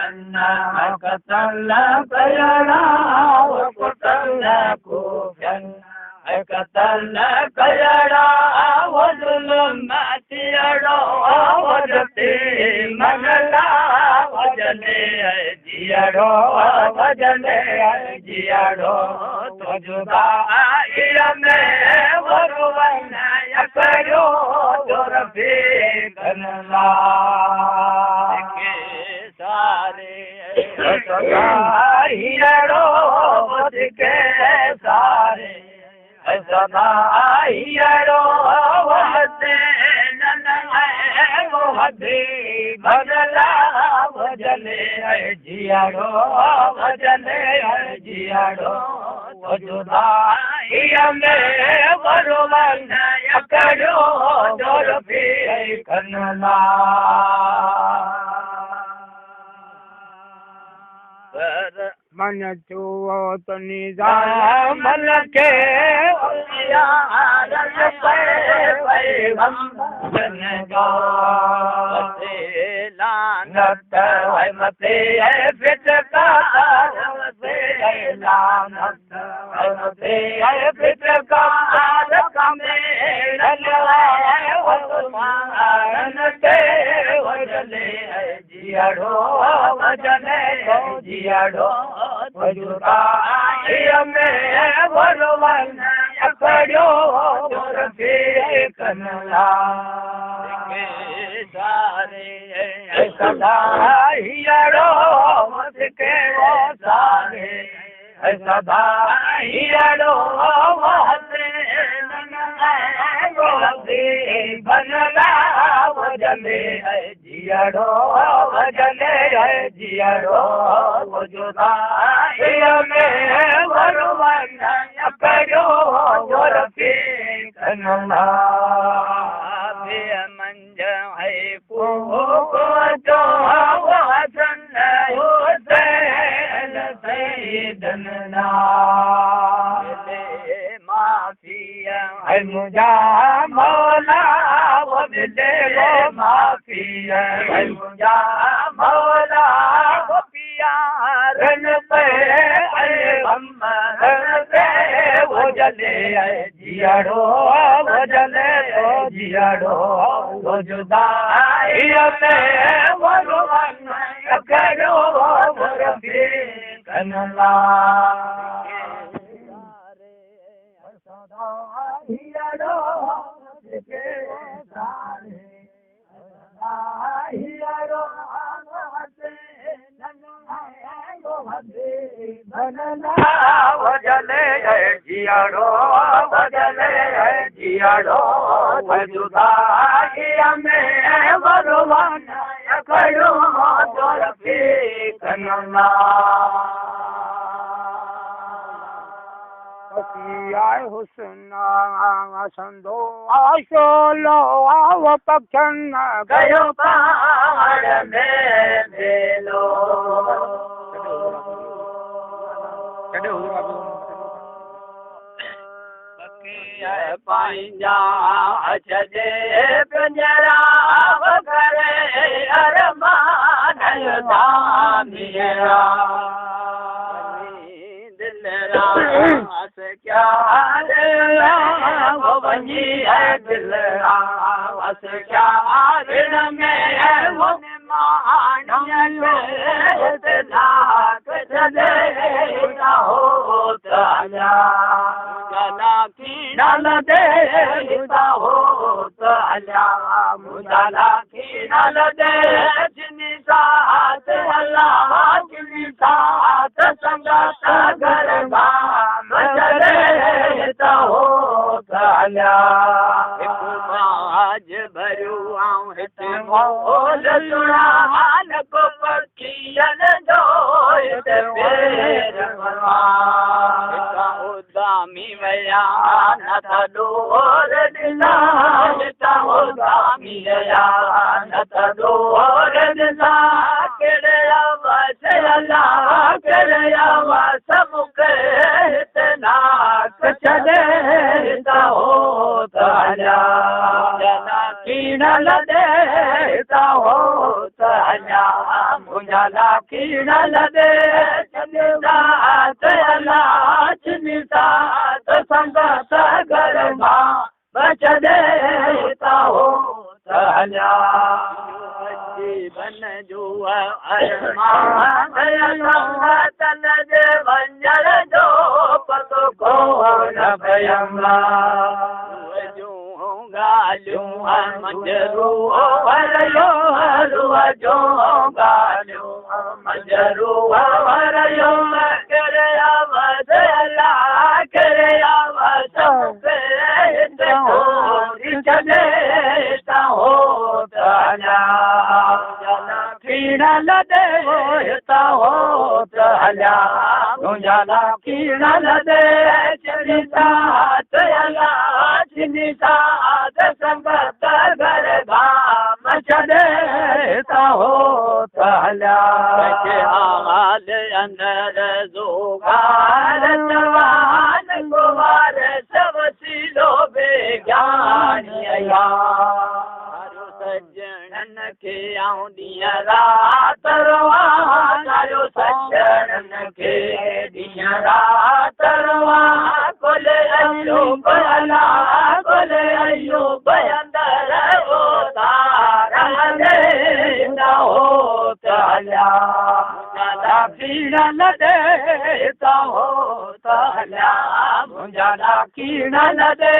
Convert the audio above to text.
कतल कयड़ा कुतल कुफन कतल कयड़ा वजुल मतियड़ो वजते मनला वजने जियड़ो वजने जियड़ो तो जुदाई में वरुवन करो जोरफी कनला के सारे सदाहियड़ो के सारे सदाहियड़ो वहते नन वहदे बदला वजने जियड़ो वजने जियड़ो जुदाई में वरुवन करो जोरफी कनला मन चुओ तो निज़ाम मन के लानत मते फिटकार लानत मते फिटकार कमे वजने जियड़ो वजने जियड़ो जुदाई में वरुवन करो जोरफी कनला के सारे सदाहियड़ो के वो सारे सदाहियड़ो वहते बनला वजने जियड़ो वजने जियड़ो जुदाई में वरुवन करो जोरफी कनला मंज है को जो वसन हुसैन सैदना माफिया है मुझा मौला वो मिले वो माफिया है मुझा मौला वो पियारन पे हम पे वो जले जियड़ो वो जले जियड़ो वो जुदाई में वरुवन करो वो कनला वजने जियड़ो वजने जियड़ो जुदाई में वरुवन करो जोरफी कनला आए हुस्ना संदो आशोलो आव पक्षन गयो पार में भेलो पाइंजा छॾे पिंजरा करे अरमान दामियरा दिल रास क्या वो वञी है दिल रास क्या में वो منهنجا لاکيڻ لڏي چني ساٿ الله چني ساٿ سنگت گهر مان بچندي هتان هوت هليا. جيون جو ارمان تن جي وڃڻ جو پتو ڪونه پيم. جون ڳالهيون منجرو وريو، جون ڳالهيون منجرو وريو، ڪري آواز الله ڪري آواز ڇڏي هوت هليا. لاکيڻ لڏي هتان هوت هليا، منهنجا لاکيڻ لڏي چني ساٿ الله چني ساٿ سنگت گهر گام ڇڏي هتان هوت هليا. حال اندر زوگار جوان ڪنوار سوسيلو بيگاني سجڻن کي آئون ڏينهن رات روان، سجڻن کي ڏينهن رات روان. ڪل ايوب الله ڪل ايوب اندر تار نه هوت هليا. لاکيڻ لڏي هتان هوت هليا، منهنجا لاکيڻ لڏي